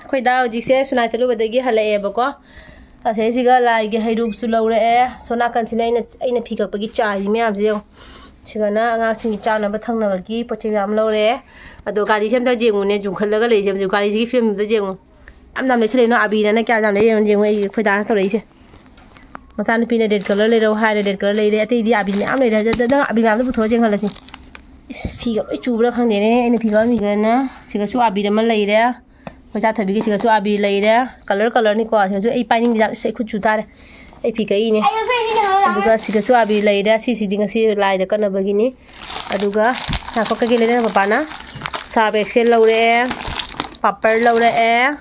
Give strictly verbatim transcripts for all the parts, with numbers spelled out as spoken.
ꯑꯩꯈꯣꯏ ꯗꯥ ꯍꯧꯖꯤꯛꯁꯦ ꯁꯨꯅꯥꯏ ꯆꯠꯂꯨꯕꯗꯒꯤ ꯍꯜꯂꯛꯑꯦꯕꯀꯣ꯫ ꯑꯁꯤꯁꯤꯒ ꯂꯥꯏꯒꯤ ꯍꯩꯔꯨꯛꯁꯨ ꯂꯧꯔꯛꯑꯦ꯫ ꯁꯣꯝ ꯅꯥꯀꯟꯁꯤꯅ ꯑꯩꯅ, ꯑꯩꯅ ꯐꯤ ꯀꯛꯄꯒꯤ ꯆꯥꯏꯔꯤ ꯃꯌꯥꯝꯁꯦ ꯌꯦꯡꯉꯣ꯫ ꯁꯤꯒꯅ ꯑꯉꯥꯡꯁꯤꯡꯒꯤ ꯆꯥꯅꯕ ꯊꯛꯅꯕꯒꯤ ꯄꯣꯠ ꯆꯩ ꯃꯌꯥꯝ ꯂꯧꯔꯛꯑꯦ꯫ ꯑꯗꯣ ꯒꯥꯔꯤꯁꯦ ꯑꯝꯇ ꯌꯦꯡꯉꯨꯅꯦ, ꯌꯨꯡꯈꯠꯂꯒ ꯂꯩꯁꯦ ꯑꯝꯇ, ꯒꯥꯔꯤꯁꯤꯒꯤ ꯐꯤꯕꯝ ꯑꯝꯇ ꯌꯦꯡꯉꯨ꯫ ꯌꯥꯝ ꯌꯥꯝ ꯂꯩꯁꯜꯂꯛꯏꯅꯣ, ꯑꯕꯤꯅꯅ ꯀꯌꯥ ꯌꯥꯝ ꯂꯩꯔꯤꯅꯣ ꯌꯦꯡꯉꯨ, ꯑꯩ, ꯑꯩꯈꯣꯏ ꯗꯥꯅ ꯇꯧꯔꯛꯏꯁꯦ꯫ ꯃꯆꯥꯅꯨꯄꯤꯅ red colour ꯂꯩꯔꯛꯎ ꯍꯥꯏꯔꯦ, red colour ꯂꯩꯔꯦ꯫ ꯑꯇꯩꯗꯤ ꯑꯕꯤ ꯃꯌꯥꯝ ꯂꯩꯔꯦ꯫ ꯑꯗ, ꯑꯗ, ꯅꯪ ꯑꯕꯤ ꯃꯌꯥꯝꯗꯣ ꯄꯨꯊꯣꯔꯛꯑ ꯌꯦꯡꯍꯜꯂꯁꯤ꯫ ꯏꯁ, ꯐꯤꯒ ꯂꯣꯏ ꯆꯨꯕ꯭ꯔꯥ ꯈꯪꯗꯦꯅꯦ꯫ ꯑꯩꯅ ꯐꯤ ꯀꯛꯑꯝꯃꯤꯒꯅ ꯁꯤꯒꯁꯨ ꯑꯕꯤꯗ ꯑꯃ ꯂꯩꯔꯦ꯫ ꯑꯩꯈꯣꯏ ꯆꯥꯊꯕꯤꯒꯤ ꯁꯤꯒꯁꯨ ꯑꯕꯤ ꯂꯩꯔꯦ꯫ Colour colourꯅꯤꯀꯣ꯫ ꯁꯤꯒꯁꯨ ꯑꯩ ꯄꯥꯏꯅꯤꯡꯗꯦ, ꯏꯁ, ꯑꯩ ꯈꯨꯠ ꯆꯨ ꯇꯥꯔꯦ꯫ ꯑꯩ ꯐꯤ ꯀꯛꯏꯅꯦ꯫ ꯑꯗꯨꯒ ꯁꯤꯒꯁꯨ ꯑꯕꯤ ꯂꯩꯔꯦ꯫ ꯁꯤꯁꯤꯗꯤ ꯉꯁꯤ ꯂꯥꯏꯗ ꯀꯠꯅꯕꯒꯤꯅꯤ꯫ ꯑꯗꯨꯒ ꯉꯥꯏꯈꯣ, ꯀꯩꯀꯩ ꯂꯩꯔꯦꯅ ꯄꯄꯥꯅ? Surf Excel ꯂꯧꯔꯛꯑꯦ, ꯄꯥꯄꯔ ꯂꯧꯔꯛꯑꯦ,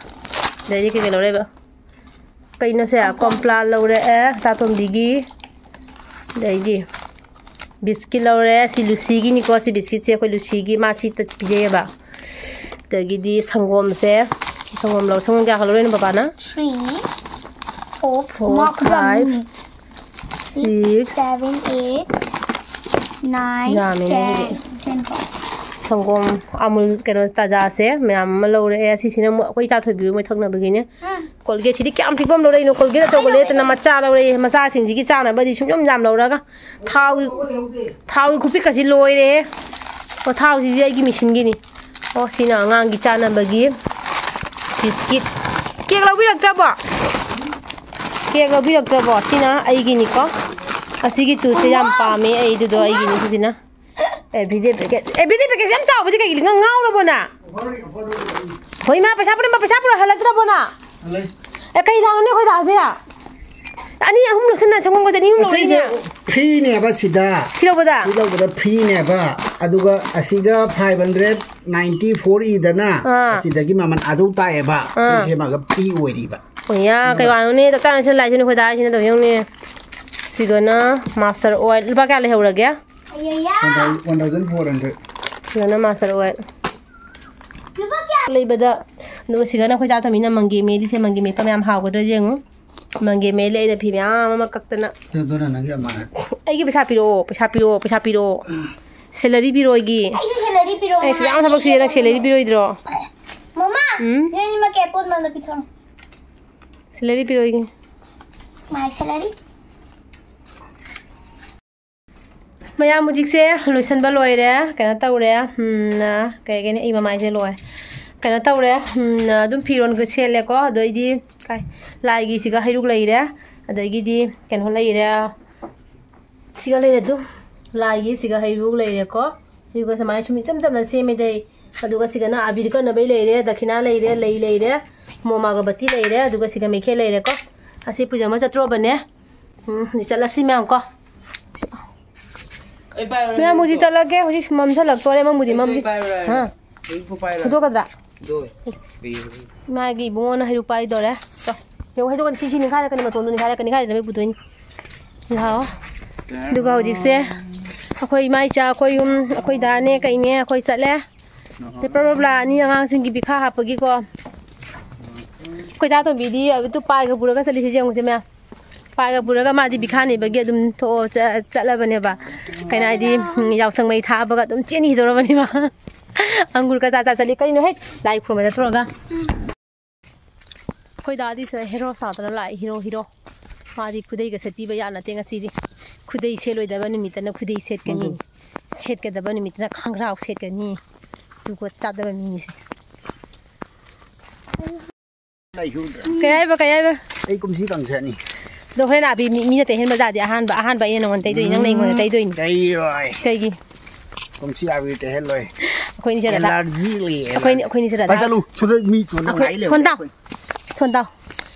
ꯑꯗꯩꯗꯤ ꯀꯩꯀꯩ ꯂꯧꯔꯛꯑꯦꯕ? ꯀꯩꯅꯣꯁꯦ, ꯀꯣꯝꯄ꯭ꯂꯥꯟ ꯂꯧꯔꯛꯑꯦ, ꯆꯥꯇꯣꯝꯕꯤꯒꯤ꯫ ꯑꯗꯩꯗꯤ ꯕꯤꯁꯀꯤꯠ ꯂꯧꯔꯦ꯫ ꯁꯤ ꯂꯨꯁꯤꯒꯤꯅꯤꯀꯣ꯫ ꯁꯤ ꯕꯤꯁꯀꯤꯠꯁꯦ ꯑꯩꯈꯣꯏ ꯂꯨꯁꯤꯒꯤ, ꯃꯥ ꯁꯤ ꯇꯆ ꯄꯤꯖꯩꯌꯦꯕ꯫ ꯑꯗꯒꯤꯗꯤ ꯁꯪꯒꯣꯝꯁꯦ, ꯁꯪꯒꯣꯝ ꯂꯧꯔꯦ꯫ ꯁꯪꯒꯣꯝ ꯀꯌꯥ ꯂꯧꯔꯦꯅꯣ ꯕꯕꯥꯅ? Three, four, four, five, six, seven, eight, nine, ten, ten. ꯁꯪꯒꯣꯝ ꯑꯃꯨꯜ ꯀꯩꯅꯣ ꯇꯥꯖꯥꯁꯦ ꯃꯌꯥꯝ ꯑꯃ ꯂꯧꯔꯛꯑꯦ꯫ ꯁꯤꯁꯤꯅ ꯑꯃꯨꯛ ꯑꯩꯈꯣꯏ ꯏꯆꯥ ꯊꯣꯏꯕꯤ ꯃꯣꯏ ꯊꯛꯅꯕꯒꯤꯅꯦ꯫ Colgate ꯁꯤꯗꯤ ꯀꯌꯥꯝ ꯄꯤꯛꯄ ꯑꯃ ꯂꯧꯔꯛꯏꯅꯣ? Colgate ꯑꯆꯧꯕ ꯂꯩꯔꯛꯇꯅ ꯃꯆꯥ ꯂꯧꯔꯛꯑꯦ꯫ ꯃꯆꯥꯁꯤꯡꯁꯤꯒꯤ ꯆꯥꯅꯕꯗꯤ ꯁꯨꯝ ꯌꯥꯝ ꯌꯥꯝ ꯂꯧꯔꯒ ꯊꯥꯎꯒꯤ, ꯊꯥꯎꯒꯤ ꯈꯨꯄꯤꯛꯀꯁꯤ ꯂꯣꯏꯔꯦ꯫ ꯑꯣ, ꯊꯥꯎꯁꯤꯗꯤ ꯑꯩꯒꯤ ꯃꯦꯆꯤꯟꯒꯤꯅꯤ꯫ ꯑꯣ, ꯁꯤꯅ ꯑꯉꯥꯡꯒꯤ ꯆꯥꯅꯕꯒꯤ ꯕꯤꯁꯀꯤꯠ꯫ ꯀꯦꯛ ꯂꯧꯕꯤꯔꯛꯇ꯭ꯔꯕꯣ? ꯀꯦꯛ ꯂꯧꯕꯤꯔꯛꯇ꯭ꯔꯕꯣ? ꯁꯤꯅ ꯑꯩꯒꯤꯅꯤꯀꯣ꯫ ꯑꯁꯤꯒꯤ ꯇꯨꯠꯁꯦ ꯌꯥꯝ ꯄꯥꯝꯃꯦ ꯑꯩ, ꯑꯗꯨꯗꯣ ꯑꯩꯒꯤꯅꯤ ꯁꯤꯁꯤꯅ꯫ Everyday packet, everyday packet ꯌꯥꯝ ꯆꯥꯎꯕꯁꯦ ꯀꯩꯒꯤꯅꯣ? ꯅꯪ ꯉꯥꯎꯔꯕꯣ ꯅꯪ? ꯍꯣꯏ, ꯏꯃꯥ, ꯄꯩꯁꯥ ꯄꯨꯔꯛꯑꯣ, ꯄꯩꯁꯥ ꯄꯨꯔꯛꯑꯣ, ꯍꯜꯂꯛꯇ꯭ꯔꯕꯣ ꯅꯪ? ꯍꯜꯂꯛꯑꯦ꯫ ꯑꯦ, ꯀꯩ ꯂꯥꯎꯅꯤ ꯑꯩꯈꯣꯏ ꯗꯥꯁꯦ? ꯑꯅꯤ ꯑꯍꯨꯝ ꯂꯧꯁꯟꯅ ꯁꯪꯒꯣꯝꯒꯁꯦ ꯑꯅꯤ ꯑꯍꯨꯝ ꯑꯁꯤꯁꯦ ꯂꯧꯔꯛꯏꯅꯦ꯫ Free ꯅꯦꯕ ꯁꯤꯗ꯫ ꯁꯤ ꯂꯧꯕꯗ? ꯁꯤ ꯂꯧꯕꯗ free ꯅꯦꯕ꯫ ꯑꯗꯨꯒ ꯑꯁꯤꯒ five hundred ninety four ꯏꯗꯅ, ꯑꯥ꯫ ꯑꯁꯤꯗꯒꯤ ꯃꯃꯜ ꯑꯗꯨ ꯇꯥꯛꯑꯦꯕ꯫ ꯑꯥ꯫ ꯑꯗꯨ ꯁꯦꯝꯃꯒ free ꯑꯣꯏꯔꯤꯕ꯫ ꯑꯣꯌꯥ, ꯀꯩ ꯋꯥꯅꯣꯅꯦ? ꯆꯞ ꯆꯥꯅ ꯁꯤꯅ ꯂꯥꯛꯏꯁꯤꯅꯦ ꯑꯩꯈꯣꯏ ꯗꯥꯁꯤꯅ ꯇꯧ ꯌꯦꯡꯉꯨꯅꯦ꯫ ꯁꯤꯒꯅ master oil꯫ ꯂꯨꯄꯥ ꯀꯌꯥ ꯂꯩꯍꯧꯔꯒꯦ? One thousand four hundred꯫ ꯁꯤꯒꯅ master oil꯫ ꯂꯩꯕꯗ, ꯑꯗꯨꯒ ꯁꯤꯒꯅ ꯑꯩꯈꯣꯏ ꯆꯥ ꯊꯝꯃꯤꯅ ꯃꯪꯒꯦ ꯃꯦꯠꯂꯤꯁꯦ, ꯃꯪꯒꯦ ꯃꯦꯠꯄ ꯃꯌꯥꯝ ꯍꯥꯎꯒꯗ꯭ꯔꯥ ꯌꯦꯡꯉꯨ꯫ ꯃꯪꯒꯦ ꯃꯦꯠꯂꯦ ꯑꯩꯅ ꯐꯤ ꯃꯌꯥꯝ ꯑꯃ ꯀꯛꯇꯅ꯫ ꯑꯗꯨ, ꯑꯗꯨꯅ ꯅꯪꯒꯤ ꯑꯃꯥꯅ꯫ ꯑꯩꯒꯤ ꯄꯩꯁꯥ ꯄꯤꯔꯛꯑꯣ, ꯄꯩꯁꯥ ꯄꯤꯔꯛꯑꯣ, ꯄꯩꯁꯥ ꯄꯤꯔꯛꯑꯣ꯫ Salary ꯄꯤꯔꯛꯑꯣ ꯑꯩꯒꯤ꯫ ꯑꯩꯁꯨ salary ꯄꯤꯔꯛꯑꯣ ꯑꯩ ꯁꯨꯛꯌꯥꯝ ꯊꯕꯛ ꯁꯨꯏꯌꯦ, ꯅꯪ salary ꯄꯤꯔꯛꯑꯣꯏꯗ꯭ꯔꯣ? ꯃꯃꯥ, ꯎꯝ? ꯅꯣꯏ ꯑꯅꯤꯃꯛꯀꯤ ꯑꯇꯣꯟꯕ ꯑꯝꯗ ꯄꯤꯊꯣꯔꯛꯑꯣ꯫ Salary ꯄꯤꯔꯛꯑꯣ ꯑꯩꯒꯤ꯫ My salary? ꯃꯌꯥꯝ ꯍꯧꯖꯤꯛꯁꯦ ꯂꯣꯏꯁꯟꯕ ꯂꯣꯏꯔꯦ, ꯀꯩꯅꯣ ꯇꯧꯔꯦ, ꯎꯝ, ꯀꯩ ꯍꯥꯏꯒꯅꯤ, ꯑꯩ ꯃꯃꯥꯏꯁꯦ ꯂꯣꯏꯔꯦ꯫ ꯀꯩꯅꯣ ꯇꯧꯔꯦ, ꯎꯝ, ꯑꯗꯨꯝ ꯐꯤꯔꯣꯟꯒ ꯁꯦꯠꯂꯦꯀꯣ, ꯑꯗꯩꯗꯤ ꯀꯥꯏ, ꯂꯥꯏꯒꯤꯁꯤꯒ ꯍꯩꯔꯨꯛ ꯂꯩꯔꯦ, ꯑꯗꯒꯤꯗꯤ ꯀꯩꯅꯣ ꯂꯩꯔꯦ, ꯁꯤꯒ ꯂꯩꯔꯦ ꯑꯗꯨꯝ, ꯂꯥꯏꯒꯤ ꯁꯤꯒ ꯍꯩꯔꯨꯛ ꯂꯩꯔꯦꯀꯣ꯫ ꯍꯩꯔꯨꯛꯀ ꯁꯨꯃꯥꯏꯅ ꯁꯨꯝ ꯏꯆꯝ ꯆꯝꯅ ꯁꯦꯝꯃꯦꯗ ꯑꯩ꯫ ꯑꯗꯨꯒ ꯁꯤꯒꯅ ꯑꯕꯤꯔ ꯀꯠꯅꯕꯩ ꯂꯩꯔꯦ, ꯗꯈꯤꯅꯥ ꯂꯩꯔꯦ, ꯂꯩ ꯂꯩꯔꯦ, ꯃꯣꯝ ꯑꯒꯔꯕꯠꯇꯤ ꯂꯩꯔꯦ, ꯑꯗꯨꯒ ꯁꯤꯒ ꯃꯩꯈꯦꯠ ꯂꯩꯔꯦꯀꯣ꯫ ꯑꯁꯤ ꯄꯨꯖꯥ ꯑꯃ ꯆꯠꯇ꯭ꯔꯣꯕꯅꯦ꯫ ꯎꯝ, ꯍꯧꯖꯤꯛ ꯆꯠꯂꯁꯤ ꯃꯌꯥꯝ ꯀꯣ꯫ ꯑꯩ ꯄꯥꯏꯔꯨꯔꯦ꯫ ꯃꯌꯥꯝ ꯍꯧꯖꯤꯛ ꯆꯠꯂꯒꯦ, ꯍꯧꯖꯤꯛ ꯃꯝꯁꯤꯜꯂꯛꯇꯣꯔꯦ, ꯃꯝꯕꯨꯗꯤ ꯑꯩꯁꯨ ꯃꯝꯗꯤ꯫ ꯑꯩ ꯄꯥꯏꯔꯨꯔꯦ꯫ ꯍꯥ? ꯑꯩꯁꯨ ꯄꯥꯏꯔꯨꯔꯦ꯫ ꯍꯨꯟꯗꯣꯛꯀꯗ꯭ꯔꯥ? ꯍꯨꯟꯗꯣꯛꯑꯣꯏ꯫ ꯄꯤꯔꯨꯔꯦ꯫ ꯃꯥꯒꯤ ꯏꯕꯨꯡꯉꯣꯅ ꯍꯩꯔꯨꯛ ꯄꯥꯏꯗꯧꯔꯦ꯫ ꯆꯣ꯫ ꯌꯦꯡꯉꯨ, ꯍꯩꯗꯣꯛꯀꯅꯤ, ꯁꯤ, ꯁꯤ ꯅꯤꯡꯈꯥꯏꯔꯛꯀꯅꯤ, ꯃꯇꯣꯟꯗꯣ ꯅꯤꯡꯈꯥꯏꯔꯛꯀꯅꯤ, ꯅꯤꯡꯈꯥꯏꯔꯛꯀꯅꯤ, ꯃꯩ ꯄꯨꯗꯣꯏꯅꯤ꯫ ꯂꯥꯛꯑꯣ꯫ ꯑꯗꯨꯒ ꯍꯧꯖꯤꯛꯁꯦ ꯑꯩꯈꯣꯏ ꯏꯃꯥ ꯏꯆꯥ, ꯑꯩꯈꯣꯏ ꯌꯨꯝ, ꯑꯩꯈꯣꯏ ꯗꯥꯅꯦ, ꯀꯩꯅꯦ, ꯑꯩꯈꯣꯏ ꯆꯠꯂꯦ꯫ ꯄꯦꯄꯔ ꯕꯣꯠ ꯂꯥꯛꯑꯅꯤ, ꯑꯉꯥꯡꯁꯤꯡꯒꯤ ꯄꯤꯈꯥ ꯍꯥꯞꯄꯒꯤꯀꯣ꯫ ꯑꯩꯈꯣꯏ ꯆꯥ ꯇꯣꯝꯕꯤꯗꯤ ꯑꯗꯨ ꯄꯥꯏꯒ ꯄꯨꯔꯒ ꯆꯠꯂꯤꯁꯦ ꯌꯦꯡꯉꯨꯁꯦ ꯃꯌꯥꯝ꯫ ꯄꯥꯏꯒ ꯄꯨꯔꯒ ꯃꯥꯗꯤ ꯄꯤꯈꯥ ꯅꯤꯕꯒꯤ ꯑꯗꯨꯝ ꯊꯣꯛꯑ ꯆ-, ꯆꯠꯂꯕꯅꯦꯕ꯫ ꯀꯩꯅꯣ ꯍꯥꯏꯗꯤ, ꯎꯝ, ꯌꯥꯎꯁꯪ ꯃꯩ ꯊꯥꯕꯒ ꯑꯗꯨꯝ ꯆꯦꯟꯈꯤꯗꯧꯔꯕꯅꯦꯕ꯫ ꯑꯪꯒꯨꯔ ꯀꯆꯥ ꯆꯥ ꯆꯠꯂꯤ꯫ ꯀꯩꯅꯣ ꯍꯦꯛ ꯂꯥꯏ ꯈꯨꯔꯨꯝꯕ ꯆꯠꯇ꯭ꯔꯣꯒ? ꯑꯩꯈꯣꯏ ꯗꯥꯗꯤ ꯁꯤꯗ ꯍꯦꯔꯣ ꯁꯥꯗꯅ ꯂꯥꯛꯑꯦ, ꯍꯤꯔꯣ, ꯍꯤꯔꯣ꯫ ꯃꯥꯗꯤ ꯈꯨꯗꯩꯒ ꯁꯦꯠꯄꯤꯕ ꯌꯥ ꯅꯠꯇꯦ ꯉꯁꯤꯗꯤ꯫ ꯈꯨꯗꯩ ꯁꯦꯠꯂꯣꯏꯗꯕ ꯅꯨꯃꯤꯠꯇꯅ ꯈꯨꯗꯩ ꯁꯦꯠꯀꯅꯤ꯫ ꯃꯥꯁꯨ꯫ ꯁꯦꯠꯀꯗꯕ ꯅꯨꯃꯤꯠꯇꯅ ꯈꯣꯡꯒ꯭ꯔꯥꯎ ꯁꯦꯠꯀꯅꯤ꯫ ꯖꯨꯒꯣꯠ ꯆꯥꯗꯕ ꯃꯤꯁꯦ꯫ ꯂꯩꯍꯧꯗ꯭ꯔꯦ꯫ ꯀꯩ ꯍꯥꯏꯕ, ꯀꯩ ꯍꯥꯏꯕ? ꯑꯩ ꯀꯨꯝꯁꯤ ꯀꯥꯡꯁꯦꯠꯅꯤ꯫ ꯑꯗꯣ ꯍꯣꯔꯦꯟ ꯑꯥꯕꯤ ꯃꯤ, ꯃꯤꯅ ꯇꯩꯍꯟꯕ ꯌꯥꯗꯦ꯫ ꯑꯍꯥꯟꯕ, ꯑꯍꯥꯟꯕ ꯑꯩꯅ ꯅꯉꯣꯟꯗ ꯇꯩꯗꯣꯏꯅꯤ, ꯅꯪꯅ ꯑꯩꯉꯣꯟꯗ ꯇꯩꯗꯣꯏꯅꯤ꯫ ꯇꯩꯔꯣꯏ꯫ ꯀꯩꯒꯤ? ꯀꯨꯝꯁꯤ ꯑꯥꯕꯤ ꯇꯩꯍꯜꯂꯣꯏ꯫ ꯑꯩꯈꯣꯏꯅꯤ ꯁꯤꯗ ꯊꯥ-, allergy ꯂꯩꯌꯦ, ꯑꯩꯈꯣꯏꯅꯤ, allergy꯫ ꯑꯩꯈꯣꯏꯅꯤ ꯁꯤꯗ ꯊꯥ-, ꯆꯠꯂꯨ꯫ ꯁꯤꯗ ꯃꯤ ꯇꯣꯟꯅ ꯑꯩꯈꯣꯏ-, ꯉꯥꯏ ꯂꯩꯍꯧꯔꯦ ꯁꯣꯟꯗꯥꯎ꯫ ꯑꯩꯈꯣꯏ꯫ ꯁꯣꯟꯗꯥꯎ꯫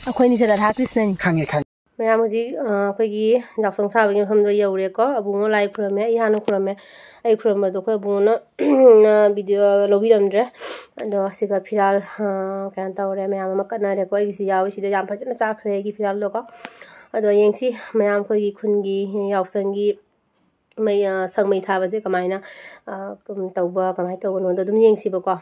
ꯑꯩꯈꯣꯏꯅꯤ ꯁꯤꯗ ꯊꯥ ꯀ꯭ꯔꯤꯁꯅꯅꯤ꯫ ꯈꯪꯉꯦ, ꯈꯪꯉꯦ꯫ ꯃꯌꯥꯝ ꯍꯧꯖꯤꯛ, ꯑ, ꯑꯩꯈꯣꯏꯒꯤ ꯌꯥꯎꯁꯪ ꯁꯥꯕꯒꯤ ꯃꯐꯝꯗꯣ ꯌꯧꯔꯦꯀꯣ꯫ ꯑꯕꯨꯡꯉꯣ ꯂꯥꯏ ꯈꯨꯔꯝꯃꯦ, ꯑꯩ ꯍꯥꯟꯅ ꯈꯨꯔꯝꯃꯦ꯫ ꯑꯩ ꯈꯨꯔꯝꯕꯗꯣ ꯑꯩꯈꯣꯏ ꯑꯕꯨꯡꯉꯣꯅ video ꯂꯧꯕꯤꯔꯝꯗ꯭ꯔꯦ꯫ ꯑꯗꯣ ꯁꯤꯒ ꯐꯤꯔꯥꯜ, ꯑ, ꯀꯩꯅꯣ ꯇꯧꯔꯦ, ꯃꯌꯥꯝ ꯑꯃ ꯀꯠꯅꯔꯦꯀꯣ꯫ ꯑꯩꯒꯤꯁꯨ ꯌꯥꯎꯋꯤ ꯁꯤꯗ, ꯌꯥꯝ ꯐꯖꯅ ꯆꯥꯈ꯭ꯔꯦ ꯑꯩꯒꯤ ꯐꯤꯔꯥꯜꯗꯣꯀꯣ꯫ ꯑꯗꯣ ꯌꯦꯡꯁꯤ ꯃꯌꯥꯝ ꯑꯩꯈꯣꯏꯒꯤ ꯈꯨꯟꯒꯤ ꯌꯥꯎꯁꯪꯒꯤ ꯃꯩ, ꯑ, ꯁꯪ ꯃꯩ ꯊꯥꯕꯁꯦ ꯀꯃꯥꯏꯅ, ꯑ, ꯀꯝ-, ꯇꯧꯕ, ꯀꯃꯥꯏꯅ ꯇꯧꯕꯅꯣꯗꯣ ꯑꯗꯨꯝ ꯌꯦꯡꯁꯤꯕꯀꯣ꯫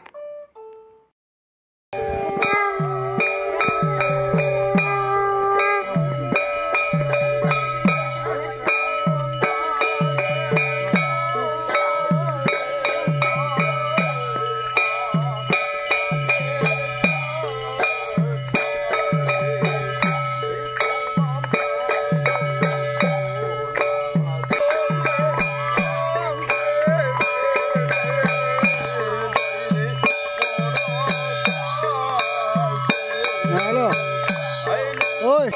ꯍꯣꯏ꯫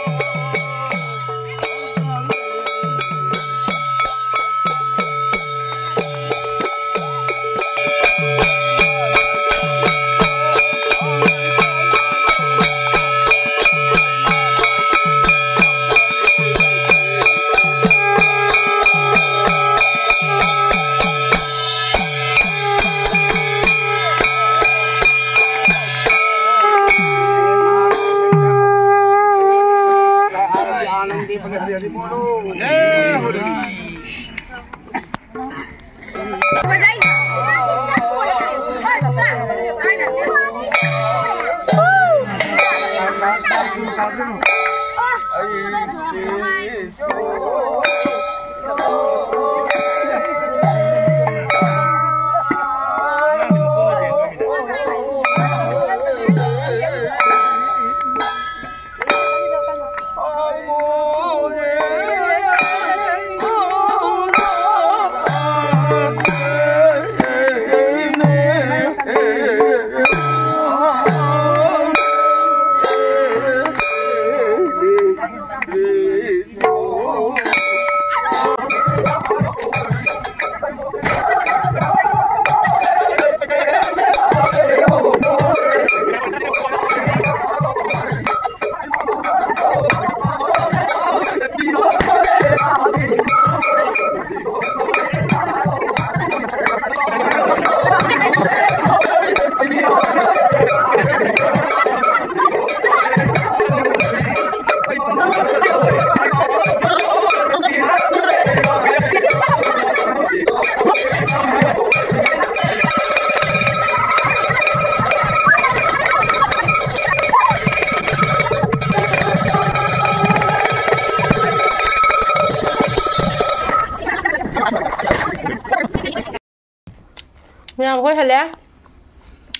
ꯃꯌꯥꯝ ꯑꯩꯈꯣꯏ ꯍꯜꯂꯦ꯫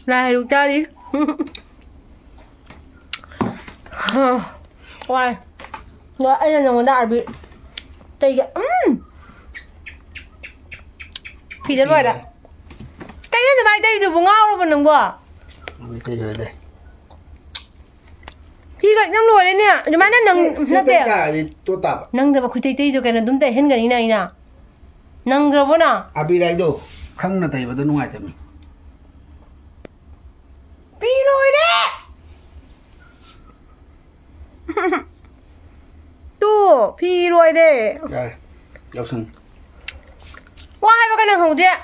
ꯂꯥꯏ ꯍꯩꯔꯨꯛ ꯆꯥꯔꯤ꯫ ꯋꯥꯏ꯫ ꯑꯗꯣ ꯑꯩꯅ ꯅꯉꯣꯟꯗ ꯑꯥꯔꯕꯤ ꯇꯩꯒꯦ꯫ ꯎꯝ! ꯐꯤꯗ ꯂꯣꯏꯔꯦ꯫ ꯀꯩꯅꯣ ꯑꯗꯨꯃꯥꯏꯅ ꯇꯧꯔꯤꯗꯨꯕꯨ? ꯉꯥꯎꯔꯕꯣ ꯅꯪꯕꯣ? ꯃꯩꯇꯩ ꯑꯣꯏꯔꯦ꯫ ꯐꯤꯒ ꯑꯗꯨꯝ ꯂꯣꯏꯔꯦꯅꯦ꯫ ꯑꯗꯨꯃꯥꯏꯅ ꯅꯪ ꯁꯤ ꯅꯠꯇꯦ꯫ ꯇꯥꯔꯗꯤ ꯇꯣ ꯇꯥꯕ꯫ ꯅꯪꯗꯕ ꯈꯨꯠꯇꯩ ꯇꯩꯗꯣ ꯀꯩꯅꯣ ꯑꯗꯨꯝ ꯇꯩꯍꯟꯒꯅꯤꯅ ꯑꯩꯅ꯫ ꯅꯪꯗ꯭ꯔꯕꯣ ꯅꯪ? ꯑꯕꯤꯔ ꯍꯥꯏꯗꯣ ꯈꯪꯅ ꯇꯩꯕꯗꯣ ꯅꯨꯡꯉꯥꯏꯇꯕꯅꯤ꯫ ꯐꯤ ꯂꯣꯏꯔꯦ꯫ ꯇꯨ ꯐꯤ ꯂꯣꯏꯔꯦ꯫ ꯌꯥꯔꯦ꯫ ꯌꯥꯎꯁꯪ꯫ ꯋꯥ ꯍꯥꯏꯕꯒ ꯅꯪ ꯍꯧꯖꯤꯛ꯫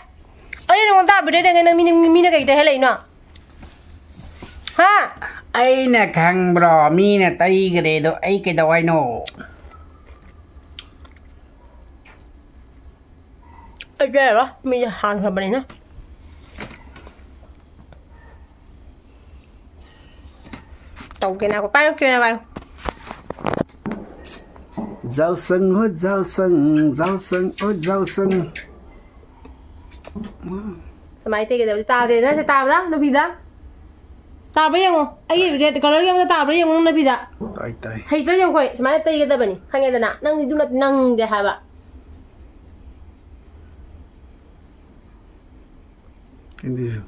ꯑꯩ ꯅꯉꯣꯟꯗ ꯑꯕꯤꯔ ꯇꯩꯅ ꯃꯤꯅ, ꯃꯤꯅ ꯀꯩ ꯇꯩꯍꯜꯂꯛꯏꯅꯣ? ꯍꯥ? ꯑꯩꯅ ꯈꯪꯕ꯭ꯔꯣ? ꯃꯤꯅ ꯇꯩꯈ꯭ꯔꯦꯗꯣ ꯑꯩ ꯀꯩꯗꯧ ꯍꯥꯏꯅꯣ? ꯑꯩ ꯇꯩꯔꯔꯣꯏ꯫ ꯃꯤꯅ ꯍꯥꯟꯈ꯭ꯔꯕꯅꯤꯅ꯫ ꯇꯧꯒꯦ ꯉꯥꯏꯈꯣ꯫ ꯄꯥꯏꯌꯨ, ꯀꯦꯃꯦꯔꯥ ꯄꯥꯏꯌꯨ꯫ ꯌꯥꯎꯁꯪ ꯍꯣ ꯌꯥꯎꯁꯪ, ꯌꯥꯎꯁꯪ ꯍꯣ ꯌꯥꯎꯁꯪ꯫ ꯁꯨꯃꯥꯏꯅ ꯇꯩꯒꯗꯕꯗꯤ ꯇꯥꯗ꯭ꯔꯦ꯫ ꯅꯪꯁꯦ ꯇꯥꯕ꯭ꯔꯥ ꯅꯨꯄꯤꯗ? ꯇꯥꯕ꯭ꯔꯥ ꯌꯦꯡꯉꯣ꯫ ꯑꯩꯒꯤ ꯔꯦꯗ ꯀꯂꯔꯒꯤ ꯑꯃꯗ ꯇꯥꯕ꯭ꯔꯥ ꯌꯦꯡꯉꯣ ꯅꯪ ꯅꯨꯄꯤꯗ꯫ ꯇꯥꯏ, ꯇꯥꯏ꯫ ꯍꯩꯇ꯭ꯔꯥ ꯌꯦꯡꯉꯣ꯫ ꯍꯣꯏ, ꯁꯨꯃꯥꯏꯅ ꯇꯩꯒꯗꯕꯅꯤ꯫ ꯈꯪꯉꯦꯗꯅ? ꯅꯪꯗꯤ ꯑꯗꯨ ꯅꯠꯇꯦ, ꯅꯪꯗꯦ ꯍꯥꯏꯕ꯫ ꯀꯩꯅꯣ?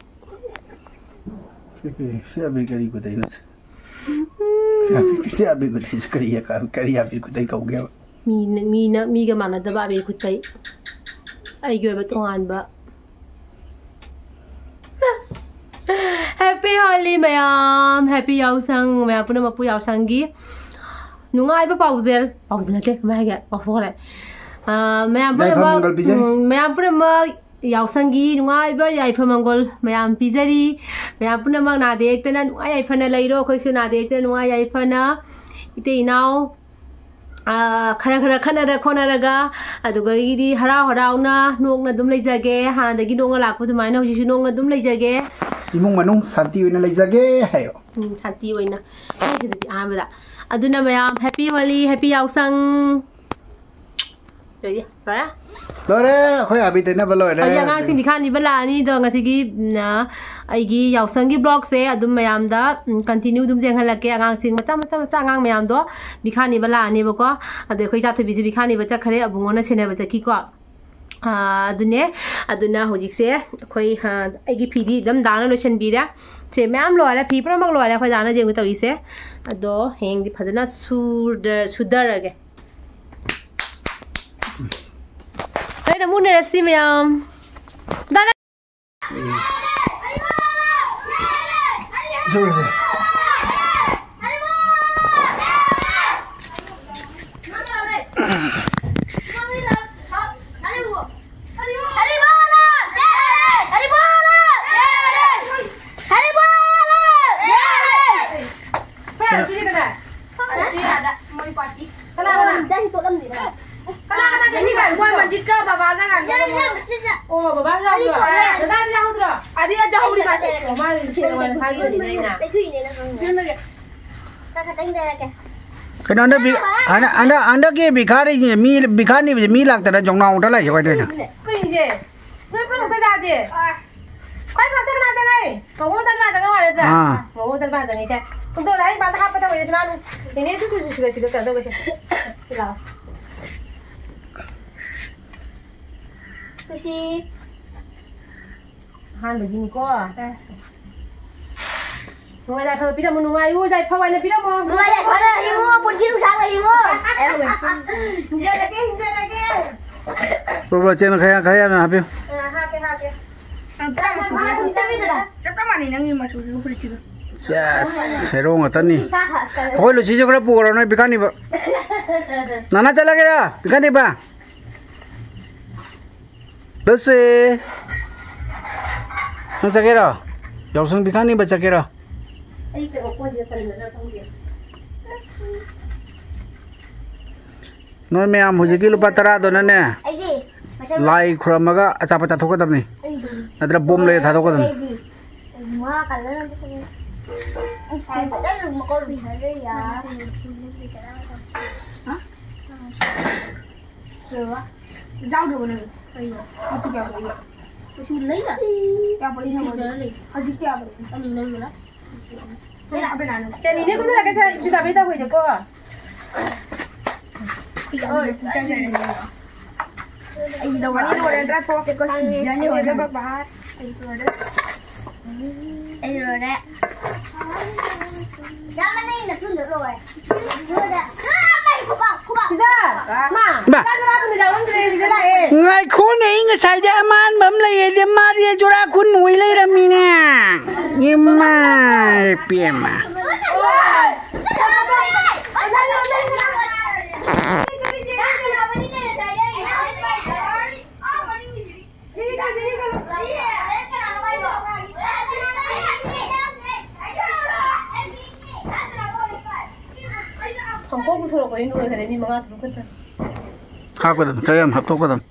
ꯁꯤ ꯀꯩ-, ꯁꯤ ꯑꯕꯤꯔ ꯀꯔꯤ ꯈꯨꯗꯩꯅꯣ ꯁꯤ? ꯁꯤ ꯑꯕꯤꯔ ꯈꯨꯗꯩꯁꯦ ꯀꯔꯤ, ꯀꯔꯤ ꯑꯕꯤꯔ ꯈꯨꯗꯩ ꯀꯧꯒꯦꯕ? ꯃꯤꯅ, ꯃꯤꯅ, ꯃꯤꯒ ꯃꯥꯟꯅꯗꯕ ꯑꯕꯤꯔ ꯈꯨꯠꯇꯩ꯫ ꯑꯩꯒꯤ ꯑꯣꯏꯕ ꯇꯣꯉꯥꯟꯕ꯫ Happy Holi ꯃꯌꯥꯝ, happy ꯌꯥꯎꯁꯪ ꯃꯌꯥꯝ ꯄꯨꯝꯅꯃꯛꯄꯨ ꯌꯥꯎꯁꯪꯒꯤ ꯅꯨꯡꯉꯥꯏꯕ ꯄꯥꯎꯖꯦꯜ, ꯄꯥꯎꯖꯦꯜ ꯅꯠꯇꯦ, ꯀꯃꯥꯏ ꯍꯥꯏꯒꯦ? ꯀꯥꯎꯊꯣꯛꯈ꯭ꯔꯦ꯫ ꯑ, ꯃꯌꯥꯝ ꯌꯥꯏꯐ ꯄꯨꯝꯅꯃꯛ, ꯃꯪꯒꯜ ꯄꯤꯖꯔꯤ꯫ ꯎꯝ, ꯃꯌꯥꯝ ꯄꯨꯝꯅꯃꯛ ꯌꯥꯎꯁꯪꯒꯤ ꯅꯨꯡꯉꯥꯏꯕ ꯌꯥꯏꯐ ꯃꯪꯒꯣꯜ ꯃꯌꯥꯝ ꯄꯤꯖꯔꯤ꯫ ꯃꯌꯥꯝ ꯄꯨꯝꯅꯃꯛ ꯅꯥꯗ ꯌꯦꯛꯇꯅ ꯅꯨꯡꯉꯥꯏ ꯌꯥꯏꯐꯅ ꯂꯩꯔꯣ꯫ ꯑꯩꯈꯣꯏꯁꯨ ꯅꯥꯗ ꯌꯦꯛꯇꯅ ꯅꯨꯡꯉꯥꯏ ꯌꯥꯏꯐꯅ ꯏꯇꯩ ꯏꯅꯥꯎ, ꯑ, ꯈꯔ ꯈꯔ ꯈꯠꯅꯔ ꯈꯣꯠꯅꯔꯒ, ꯑꯗꯨꯗꯒꯤꯗꯤ ꯍꯔꯥꯎ ꯍꯔꯥꯎꯅ ꯅꯣꯛꯅ ꯑꯗꯨꯝ ꯂꯩꯖꯒꯦ꯫ ꯍꯥꯟꯅꯗꯒꯤ ꯅꯣꯛꯅ ꯂꯥꯛꯄ ꯑꯗꯨꯃꯥꯏꯅ ꯍꯧꯖꯤꯛꯁꯨ ꯅꯣꯛꯅ ꯑꯗꯨꯝ ꯂꯩꯖꯒꯦ꯫ ꯏꯃꯨꯡ ꯃꯅꯨꯡ ꯁꯥꯟꯇꯤ ꯑꯣꯏꯅ ꯂꯩꯖꯒꯦ ꯍꯥꯏꯌꯣ꯫ ꯎꯝ, ꯁꯥꯟꯇꯤ ꯑꯣꯏꯅ ꯍꯥꯏꯈꯤꯗꯨꯗꯤ ꯑꯍꯥꯟꯕꯗ꯫ ꯑꯗꯨꯅ ꯃꯌꯥꯝ happy Holi, happy ꯌꯥꯎꯁꯪ꯫ ꯂꯣꯏꯔꯦ? ꯂꯣꯏꯔꯦ? ꯂꯣꯏꯔꯦ, ꯑꯩꯈꯣꯏ ꯑꯕꯤꯔ ꯇꯩꯅꯕ ꯂꯣꯏꯔꯦ꯫ ꯍꯧꯖꯤꯛ ꯑꯉꯥꯡꯁꯤꯡ ꯄꯤꯈꯥꯅꯤꯕ ꯂꯥꯛꯑꯅꯤ꯫ ꯑꯗꯣ ꯉꯁꯤꯒꯤ, ꯎꯝ, ꯑ, ꯑꯩꯒꯤ ꯌꯥꯎꯁꯪꯒꯤ vlogꯁꯦ ꯑꯗꯨꯝ ꯃꯌꯥꯝꯗ, ꯎꯝ, continue ꯑꯗꯨꯝ ꯌꯦꯡꯍꯜꯂꯛꯀꯦ꯫ ꯑꯉꯥꯡꯁꯤꯡ ꯃꯆꯥ, ꯃꯆꯥ, ꯃꯆꯥ ꯑꯉꯥꯡ ꯃꯌꯥꯝꯗꯣ ꯄꯤꯈꯥꯅꯤꯕ ꯂꯥꯛꯑꯅꯦꯕꯀꯣ꯫ ꯑꯗꯣ ꯑꯩꯈꯣꯏ ꯏꯆꯥꯊꯣꯏꯕꯤꯁꯦ ꯄꯤꯈꯥꯅꯤꯕ ꯆꯠꯈ꯭ꯔꯦ꯫ ꯑꯕꯨꯡꯉꯣꯅ ꯁꯦꯟꯅꯕ ꯆꯠꯈꯤꯀꯣ꯫ ꯑ, ꯑꯗꯨꯅꯦ꯫ ꯑꯗꯨꯅ ꯍꯧꯖꯤꯛꯁꯦ ꯑꯩꯈꯣꯏ, ꯑ, ꯑꯩꯒꯤ ꯐꯤꯗꯤ ꯑꯗꯨꯝ ꯗꯥꯅ ꯂꯣꯏꯁꯤꯟꯕꯤꯔꯦ꯫ ꯁꯦ ꯃꯌꯥꯝ ꯂꯣꯏꯔꯦ, ꯐꯤ ꯄꯨꯝꯅꯃꯛ ꯂꯣꯏꯔꯦ꯫ ꯑꯩꯈꯣꯏ ꯗꯥꯅ ꯌꯦꯡꯕ ꯇꯧꯔꯤꯁꯦ꯫ ꯑꯗꯣ ꯍꯌꯦꯡꯗꯤ ꯐꯖꯅ ꯁꯨꯗ-, ꯁꯨꯗꯔꯒꯦ꯫ ꯍꯣꯔꯦꯟ ꯑꯃꯨꯛ ꯎꯅꯔꯁꯤ ꯃꯌꯥꯝ꯫ ꯗꯥꯗꯥ! ꯁꯣꯔꯤ, ꯁꯣꯔꯤ꯫ ꯀꯅꯥ, ꯀꯅꯥ? ꯀꯅꯥ, ꯀꯅꯥ? ꯃꯣꯏ ꯃꯟꯖꯤꯠꯀ ꯕꯕꯥꯒ ꯉꯥꯡꯅꯕ꯫ ꯑꯣ, ꯕꯕꯥꯁꯨ ꯌꯥꯎꯕ꯭ꯔꯣ? ꯗꯗꯥꯗꯤ ꯌꯥꯎꯗ꯭ꯔꯣ? ꯑꯗꯤ ꯌꯥꯎꯍꯧꯔꯤ ꯃꯥꯁꯦ꯫ ꯑꯣ, ꯃꯥ ꯅꯤꯡꯁꯤꯡꯉꯦ, ꯃꯥꯅ ꯍꯥꯏꯈꯤꯕꯅꯤꯅꯦ ꯑꯩꯅ꯫ ꯀꯩꯅꯣ, ꯍꯟꯗꯛ ꯕꯤ-, ꯍꯟꯗꯛ, ꯍꯟꯗꯛ, ꯍꯟꯗꯛꯀꯤ ꯚꯤꯈꯥꯔꯤꯒꯤ ꯃꯤ, ꯚꯤꯈꯥꯔꯤꯁꯦ ꯃꯤ ꯂꯥꯛꯇꯅ ꯖꯣꯡꯅꯥꯎꯗ ꯂꯩꯁꯦ ꯀꯩꯅꯣ? ꯀꯨꯏꯁꯦ꯫ ꯅꯣꯏ ꯄꯨꯂꯞ ꯑꯝꯇ ꯆꯥꯗꯦ꯫ ꯈ꯭ꯋꯥꯏ ꯐꯥꯔꯁꯇ ꯀꯅꯥ ꯆꯪꯉꯛꯏ? ꯀꯧꯕ ꯃꯇꯝꯗ ꯃꯥ ꯆꯪꯉꯛꯑꯣ ꯍꯥꯏ ꯅꯠꯇ꯭ꯔꯥ? ꯑꯥ꯫ ꯀꯧꯕ ꯃꯇꯝꯗ ꯃꯥ ꯆꯪꯉꯛꯏꯁꯦ꯫ ꯍꯨꯟꯗꯣꯛꯑꯣ, ꯑꯩ ꯕꯥꯝꯗ ꯍꯥꯞꯄ ꯇꯧꯔꯤꯁꯦ, ꯁꯅꯥ ꯑꯗꯨꯝ꯫ ꯅꯦꯅꯦ, ꯁꯤ, ꯁꯤ, ꯁꯤꯒ, ꯁꯤꯒ ꯀꯩꯅꯣ ꯇꯧꯒꯦꯁꯦ꯫ ꯁꯤ ꯂꯥꯛꯑꯣ꯫ ꯈꯨꯁꯤ꯫ ꯑꯍꯥꯟꯕꯒꯤꯅꯤꯀꯣ꯫ ꯑꯥ꯫ ꯅꯨꯡꯉꯥꯏ ꯌꯥꯏꯐꯕ ꯄꯤꯔꯝꯃꯨ, ꯅꯨꯡꯉꯥꯏꯌꯨ ꯌꯥꯏꯐꯕ ꯑꯣꯏꯅ ꯄꯤꯔꯝꯃꯣ꯫ ꯅꯨꯡꯉꯥꯏ ꯌꯥꯏꯐꯅ ꯍꯤꯡꯉꯨ, ꯄꯨꯟꯁꯤ ꯅꯨꯡꯁꯥꯡꯅ ꯍꯤꯡꯉꯨ꯫ ꯍꯤꯡꯖꯔꯒꯦ, ꯍꯤꯡꯖꯔꯒꯦ꯫ ꯕ꯭ꯔꯣ, ꯕ꯭ꯔꯣ, ꯆꯦꯡꯅ ꯈꯔ ꯌꯥꯝ, ꯈꯔ ꯌꯥꯝꯅ ꯍꯥꯞꯄꯤꯌꯨ꯫ ꯑ, ꯍꯥꯞꯀꯦ, ꯍꯥꯞꯀꯦ꯫ ꯆꯞ ꯃꯥꯟꯅꯩ, ꯅꯪꯒꯤ ꯃꯆꯨꯁꯤꯒ ꯐꯨꯔꯤꯠꯁꯤꯒ꯫ ꯆꯦꯁ, ꯍꯦꯔꯣ ꯉꯥꯛꯇꯅꯤ꯫ ꯑꯩꯈꯣꯏ ꯂꯨꯁꯤꯁꯨ ꯈꯔ ꯄꯨꯈ꯭ꯔꯣ, ꯅꯣꯏ ꯄꯤꯀꯥꯅꯤꯕ꯫ ꯅꯅꯥ ꯆꯠꯂꯒꯦꯔꯥ, ꯄꯤꯀꯥꯅꯤꯕ? ꯂꯨꯁꯤ! ꯅꯪ ꯆꯠꯀꯦꯔꯣ? ꯌꯥꯎꯁꯪ ꯄꯤꯀꯥꯅꯤꯕ ꯆꯠꯀꯦꯔꯣ? ꯑꯩ ꯀꯩꯅꯣ ꯀꯣꯟꯁꯦ ꯀꯔꯤꯅꯣ ꯈꯪꯗꯦ꯫ ꯅꯣꯏ ꯃꯌꯥꯝ ꯍꯧꯖꯤꯛꯀꯤ ꯂꯨꯄꯥ ꯇꯔꯥꯗꯨꯅꯅꯦ, ꯑꯩꯗꯤ ꯂꯥꯏ ꯈꯨꯔꯝꯃꯒ ꯑꯆꯥꯄꯣꯠ ꯆꯥꯊꯣꯛꯀꯗꯕꯅꯤ꯫ ꯑꯩꯗꯤ ꯅꯠꯇ꯭ꯔ ꯕꯣꯝ ꯂꯩꯔ ꯊꯥꯗꯣꯛꯀꯗꯕꯅꯤ꯫ ꯑꯩꯗꯤ ꯃꯥ ꯀꯜꯂ ꯅꯠꯇꯦ꯫ ꯌꯥꯎꯗ꯭ꯔꯕꯣ ꯅꯪ? ꯀꯩꯅꯣ? ꯃꯆꯨ ꯀꯌꯥ ꯄꯨꯔꯛꯏꯕ? ꯃꯆꯨ ꯂꯩꯔ? ꯀꯌꯥ ꯄꯨꯔꯛꯏꯅꯣ? ꯁꯤ ꯀꯂꯔ ꯂꯩ꯫ ꯍꯧꯖꯤꯛ ꯀꯌꯥ ꯄꯨꯔꯛꯏꯅꯣ? ꯑꯅꯤ ꯂꯩꯔ? ꯆꯦꯅꯤꯅꯦ, ꯀꯨꯝꯊꯔꯛꯀꯦ, ꯁꯦ, ꯖꯨꯇꯥ ꯕꯦꯛ ꯇꯧꯈꯣꯏꯗꯦꯀꯣ꯫ ꯑꯩ ꯂꯧꯔꯦ, ꯂꯧꯔꯦ, ꯗ꯭ꯔꯥꯏ ꯐ꯭ꯔꯨꯠ꯫ ꯑꯩ ꯂꯧꯔꯦ꯫ ꯑꯩ ꯂꯧꯔꯦ꯫ ꯑꯩ ꯂꯣꯏꯔꯦ꯫ ꯌꯥꯝ ꯃꯅꯤꯡꯗ ꯊꯨꯟꯗ ꯂꯣꯏꯔꯦ꯫ ꯂꯣꯏꯔꯦ꯫ ꯑꯥ, ꯃꯩ ꯈꯨꯕꯥꯛ, ꯈꯨꯕꯥꯛ꯫ ꯁꯤꯗ, ꯃꯥ, ꯕꯥ꯫ ꯆꯥꯛ ꯆꯥꯕ ꯅꯨꯃꯤꯗꯥꯡ ꯑꯣꯟꯗ꯭ꯔꯦ, ꯁꯤꯗ ꯂꯥꯛꯑꯦ꯫ ꯉꯥꯏꯈꯣꯅꯦ, ꯑꯩ ꯉꯁꯥꯏꯗ ꯑꯃꯥꯟꯕ ꯑꯃ ꯂꯩꯌꯦꯗꯤ ꯃꯥꯗꯤ ꯖꯨꯔꯥ ꯈꯨꯟ ꯑꯣꯏ ꯂꯩꯔꯝꯃꯤꯅꯦ꯫ ꯏꯃꯥꯏ ꯄꯦꯝꯃ꯫ ꯍꯪꯀꯣꯛ ꯄꯨꯊꯣꯔꯛꯄꯅꯤ ꯂꯣꯏꯈꯔꯦ, ꯃꯤ ꯃꯉꯥ ꯇꯔꯨꯛ ꯈꯛꯇ꯫ ꯍꯥꯞꯀꯗꯕꯅꯤ, ꯈꯔ ꯌꯥꯝ ꯍꯥꯞꯇꯣꯛꯀꯗꯕꯅꯤ꯫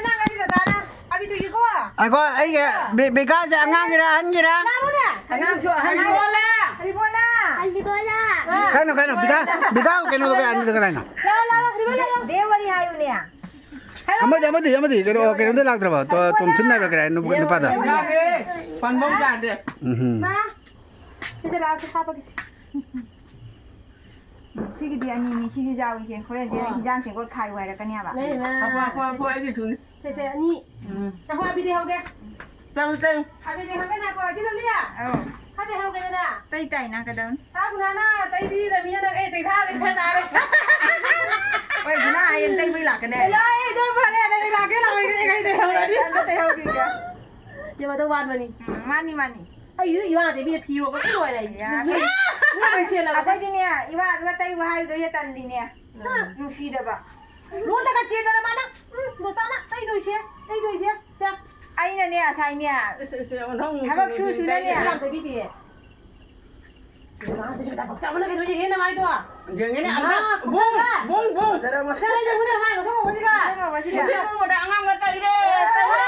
ꯅꯪ ꯉꯁꯤ ꯗꯗꯥꯅ ꯑꯕꯤꯗꯨꯒꯤꯀꯣ꯫ ꯑꯩꯈꯣ, ꯑꯩꯒꯤ ꯕꯤ-, ꯕꯤꯀꯥꯁꯁꯦ ꯑꯉꯥꯡꯒꯤꯔ, ꯑꯍꯟꯒꯤꯔ? ꯂꯥꯛꯑꯣꯅꯦ꯫ ꯑꯉꯥꯡꯁꯨ ꯑꯍꯟꯁꯨ꯫ ꯍꯔꯤꯕꯣꯂꯥ꯫ ꯍꯔꯤꯕꯣꯂꯥ꯫ ꯀꯩꯅꯣ, ꯀꯩꯅꯣ, ꯕꯤꯀꯥ, ꯕꯤꯀꯥ ꯀꯩꯅꯣꯗꯣ ꯀꯩ ꯑꯅꯤꯗꯣ ꯀꯗꯥꯏꯅꯣ? ꯂꯥꯛꯑꯣ, ꯂꯥꯛꯑꯣ, ꯍꯔꯤꯕꯣꯂꯥ, ꯂꯥꯛꯑꯣ꯫ ꯗꯦꯋꯥꯔꯤ ꯍꯥꯏꯌꯨꯅꯦ꯫ ꯑꯃꯗꯤ, ꯑꯃꯗꯤ, ꯑꯃꯗꯤ, ꯀꯩꯅꯣ, ꯀꯩꯅꯣꯗ ꯂꯥꯛꯇ꯭ꯔꯕ? ꯇꯣ-, ꯇꯣꯝꯊꯤꯟ ꯍꯥꯏꯕ꯭ꯔꯥ ꯀꯩ ꯍꯥꯏ? ꯅꯨ-, ꯅꯨꯄꯥꯗꯣ? ꯄꯟꯕꯧ ꯌꯥꯗꯦ꯫ ꯎꯝꯍꯨꯝ꯫ ꯃꯥ, ꯁꯤꯗ ꯂꯥꯛꯑꯣ, ꯁꯤ ꯍꯥꯞꯄꯒꯦ, ꯁꯤ꯫ ꯁꯤꯒꯤꯗꯤ ꯑꯅꯤꯅꯤ, ꯁꯤꯁꯨ ꯌꯥꯎꯏꯁꯦ꯫ ꯍꯣꯔꯦꯟꯁꯦ ꯑꯣ꯫ ꯍꯤꯟꯖꯥꯡ ꯇꯦꯡꯀꯣꯠ ꯈꯥꯏꯌꯨ ꯍꯥꯏꯔꯛꯀꯅꯦꯕ꯫ ꯂꯩ, ꯂꯩ꯫ ꯉꯥꯏꯈꯣ, ꯉꯥꯏꯈꯣ, ꯉꯥꯏꯈꯣ, ꯑꯩꯒꯤ ꯊꯨꯅꯤ꯫ ꯁꯦ, ꯁꯦ, ꯑꯅꯤ꯫ ꯎꯝ꯫ ꯉꯥꯏꯈꯣ, ꯑꯕꯤꯗꯤ ꯍꯧꯒꯦ꯫ ꯆꯪꯉꯨ, ꯆꯪꯉꯨ꯫ ꯑꯕꯤꯗꯤ ꯍꯧꯒꯦ, ꯉꯥꯏꯈꯣ, ꯁꯤ ꯂꯣꯂꯤꯌꯥ꯫ ꯑꯧ꯫ ꯈꯔꯗꯤ ꯍꯧꯒꯦꯗꯅ꯫ ꯇꯩ ꯇꯥꯏꯅ ꯀꯩꯗꯧꯅꯤ? ꯇꯥꯕꯨ ꯅꯥꯅ ꯇꯩꯕꯤꯔꯃꯤꯅ ꯅꯪ ꯑꯩ ꯇꯩꯊꯥꯗꯤ ꯈꯔ ꯇꯥꯔꯦ꯫ ꯍꯣꯏ, ꯒꯨꯅꯥ ꯍꯌꯦꯡ ꯇꯩꯕꯩ ꯂꯥꯛꯀꯅꯦ꯫ ꯌꯥꯏꯌꯦ, ꯑꯗꯨ ꯐꯔꯦ, ꯅꯪ ꯂꯥꯛꯀꯦ ꯂꯥꯛꯑꯣꯏꯒꯦ ꯑꯩ ꯇꯩꯍꯧꯔꯅꯤ꯫ ꯑꯝꯇ ꯇꯩꯍꯧꯈꯤꯒꯦ꯫ ꯏꯆꯦ, ꯃꯇꯧ ꯋꯥꯠꯄꯅꯤ꯫ ꯎꯝ, ꯃꯥꯅꯤ, ꯃꯥꯅꯤ꯫ ꯑꯩ ꯏꯃꯥꯗꯤ ꯃꯤ ꯐꯤꯔꯣꯜꯒ ꯂꯣꯏ ꯂꯩ꯫ ꯌꯥꯔꯦ꯫ ꯂꯣꯏ ꯁꯦꯠꯂꯒ ꯑꯩꯈꯣꯏꯗꯤꯅꯦ, ꯏꯋꯥꯗꯨꯒ ꯇꯩꯕ ꯍꯥꯏꯕꯗꯣ ꯍꯦꯛ ꯇꯜꯂꯤꯅꯦ꯫ ꯍꯥ꯫ ꯅꯨꯡꯁꯤꯗꯕ꯫ ꯂꯣꯠꯂꯒ ꯆꯦꯟꯗꯅ ꯃꯥꯅ, ꯎꯝ, ꯕꯣꯆꯥꯅ ꯇꯩꯗꯣꯏꯁꯦ, ꯇꯩꯗꯣꯏꯁꯦ꯫ ꯁꯦ꯫ ꯑꯩꯅꯅꯦ, ꯉꯁꯥꯏꯅꯦ, ꯏꯁ, ꯏꯁ, ꯏꯁ, ꯊꯕꯛ ꯁꯨ ꯁꯨꯅꯅꯦ꯫ ꯌꯥꯝ ꯇꯩꯕꯤꯗꯦ꯫ ꯁꯤ ꯑꯉꯥꯡꯁꯤꯁꯨ ꯈꯤꯇꯪ ꯄꯛꯆꯕ ꯂꯩꯒꯅꯨ, ꯌꯦꯡꯉꯦ ꯅꯃꯥꯏꯗꯣ꯫ ꯌꯦꯡꯉꯦꯅꯦ, ꯑꯝꯇ꯫ ꯑꯥ, ꯕꯨꯡ, ꯄꯛꯆꯕ꯫ ꯕꯨꯡ, ꯕꯨꯡ꯫ ꯐꯖꯔꯕ ꯃꯁꯛ꯫ ꯆꯠꯂꯁꯦ, ꯕꯨꯡ, ꯅꯃꯥꯏ ꯉꯧꯁꯣꯛ ꯉꯧꯕꯁꯤꯒ꯫ ꯉꯧꯁꯣꯛ ꯉꯧꯕꯁꯤꯒ꯫ ꯕꯨꯡ, ꯕꯨꯡ, ꯑꯉꯥꯡꯒ ꯇꯩꯔꯦ, ꯇꯩꯔꯦ꯫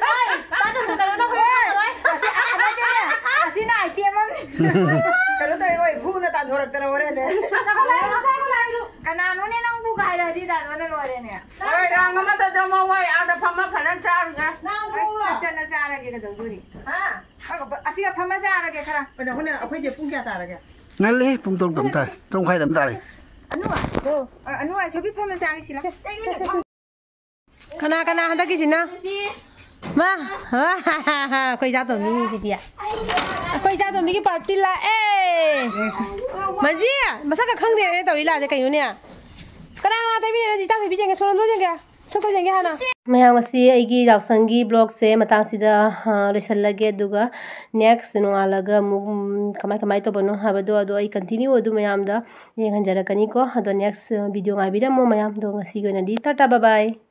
ꯍꯣꯏ, ꯇꯥꯗꯕ ꯀꯩꯅꯣ ꯅꯪ ꯍꯣꯔꯦꯟ ꯈꯪꯉꯔꯣꯏ꯫ ꯑꯁꯤ, ꯑ, ꯅꯠꯇꯦꯅꯦ꯫ ꯑꯁꯤꯅ item ꯑꯃꯅꯤ꯫ ꯀꯩꯅꯣ ꯇꯧꯋꯦ, ꯍꯣꯏ, ꯚꯨꯅ ꯇꯥꯟꯊꯣꯔꯛꯇꯅ ꯍꯣꯔꯦꯟꯅꯦ꯫ ꯆꯥꯈꯠꯂꯛꯑꯦ, ꯆꯥꯈꯠꯂꯛꯑꯦ꯫ ꯀꯅꯥꯅꯣꯅꯦ ꯅꯪꯕꯨ ꯀꯥꯏꯔꯗꯤ ꯇꯥꯗꯣꯅ ꯂꯣꯏꯔꯦꯅꯦ꯫ ꯍꯣꯏ, ꯔꯥꯎꯟ ꯑꯃ ꯇꯧꯖꯃꯣ, ꯍꯣꯏ, ꯑꯥꯗ ꯐꯝꯃ ꯐꯖꯅ ꯆꯥꯔꯨꯁꯦ꯫ ꯅꯪ ꯍꯣꯏ, ꯐꯖꯅ ꯆꯥꯔꯒꯦ, ꯀꯩꯗꯧꯗꯣꯔꯤ? ꯍꯥ? ꯑꯁꯤꯒ ꯐꯝꯃ ꯆꯥꯔꯒꯦ ꯈꯔ꯫ ꯀꯩꯅꯣ, ꯑꯩꯈꯣꯏꯅ, ꯑꯩꯈꯣꯏꯁꯦ ꯄꯨꯡ ꯀꯌꯥ ꯇꯥꯔꯒꯦ? ꯉꯜꯂꯤ, ꯄꯨꯡ ꯇꯔꯨꯛ ꯇꯝ ꯇꯥꯔꯦ, ꯇꯔꯨꯛ ꯃꯈꯥꯏ ꯇꯝ ꯇꯥꯔꯦ꯫ ꯑꯅꯨ, ꯑ, ꯑꯅꯨ, ꯑꯁꯣꯝꯒꯤ ꯐꯝꯃ ꯆꯥꯒꯦ ꯁꯤꯂꯥꯎ꯫ ꯀꯅꯥ ꯀꯅꯥ ꯍꯟꯗꯛꯀꯤꯁꯤꯅ? ꯃꯥ, ꯑꯩꯈꯣꯏ ꯏꯆꯥꯇꯣꯝꯕꯤꯅꯤ ꯁꯤꯗꯤ꯫ ꯑꯩꯈꯣꯏ ꯏꯆꯥꯇꯣꯝꯕꯤꯒꯤ ꯄꯥꯔꯇꯤ ꯂꯥꯛꯑꯦ꯫ ꯃꯟꯖꯤ, ꯃꯁꯛꯀ ꯈꯪꯗꯦꯅꯦ ꯇꯧꯔꯤ ꯂꯥꯁꯦ ꯀꯩꯅꯣꯅꯦ? ꯀꯅꯥ ꯀꯅꯥ ꯇꯩꯕꯤꯔꯤꯅꯣ? ꯏꯆꯥ ꯇꯩꯕꯤ ꯌꯦꯡꯒꯦ, ꯁꯣꯔꯣꯟꯗꯣ ꯌꯦꯡꯒꯦ꯫ ꯁꯛꯇꯣ ꯌꯦꯡꯒꯦ ꯍꯥꯟꯅ꯫ ꯃꯌꯥꯝ, ꯉꯁꯤ ꯑꯩꯒꯤ ꯌꯥꯎꯁꯪꯒꯤ vlogꯁꯦ ꯃꯇꯥꯡꯁꯤꯗ, ꯑ, ꯂꯣꯏꯁꯤꯜꯂꯒꯦ꯫ ꯑꯗꯨꯒ next ꯅꯣꯡꯉꯥꯜꯂꯒ ꯑꯃꯨꯛ, ꯎꯝ, ꯀꯃꯥꯏ ꯀꯃꯥꯏ ꯇꯧꯕꯅꯣ ꯍꯥꯏꯕꯗꯣ ꯑꯗꯣ ꯑꯩ continue ꯑꯗꯨ ꯃꯌꯥꯝꯗ ꯌꯦꯡꯍꯟꯖꯔꯛꯀꯅꯤꯀꯣ꯫ ꯑꯗꯣ next video ꯉꯥꯏꯕꯤꯔꯝꯃꯣ ꯃꯌꯥꯝꯗꯣ꯫ ꯉꯁꯤꯒꯤ ꯑꯣꯏꯅꯗꯤ ꯇꯥꯇꯥ, bye bye꯫